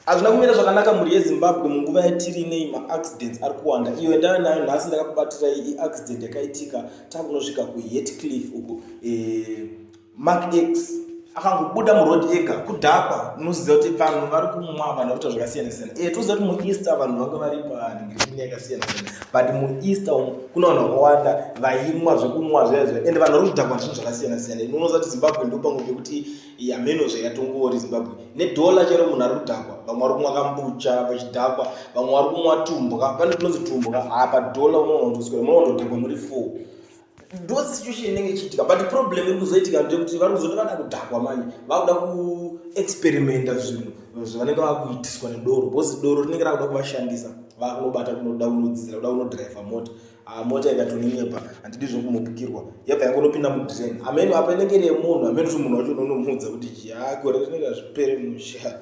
Hazvina kumira zvakanaka mhuri yeZimbabwe munguva yatiri inei maaccidents ari kuwanda. Iyo yandave nayo nhasi ndakakubatirai iaccident yakaitika takunosvika kuHatcliffe uko e, Mark X akangobuda muroad ega kudhakwa. Unoziva kuti vanhu vari kumwa, vanhu vari kuita zvakasiyana siyana. E, toziva kuti muEaster vanhu vanga vari panhingirikini yakasiyana siyana, but muEaster umu kuna vanhu vakawanda vaimwa zvekumwa zviya zviya, ende vanhu vari kudhakwa zvinhu zvakasiyana siyana. Unoziva kuti Zimbabwe ndo pamwe pekuti hameno zvayatongori Zimbabwe nedhola chero munhu ari kudhakwa, vamwe vari kumwa kambucha vachidhakwa, vamwe vari kumwa tumbwa, pane tunonzi tumbwa apa dhola unoona kutoswera munoona kutodhakwa muri four. Ndo situation inenge ichiitika, but problem iri kuzoitika ndeyekuti vari kuzoti vada kudhakwa manje vakuda kuexperimenta zvinhu zvavanenge vakuitiswa nedoro, because doro rinenge rakuda kuvashandisa, vakunobata kunoda kunodzidzira kuda kunodhiraivha mota. Ah, mota ikatoninyepa handidi zvekumupikirwa, yabva yangonopinda mudrain. Ameno apa inenge iri yemunhu, ameno kuti munhu wacho unonomuudza kuti chii. Ah, gore rinenge hazvipere musha.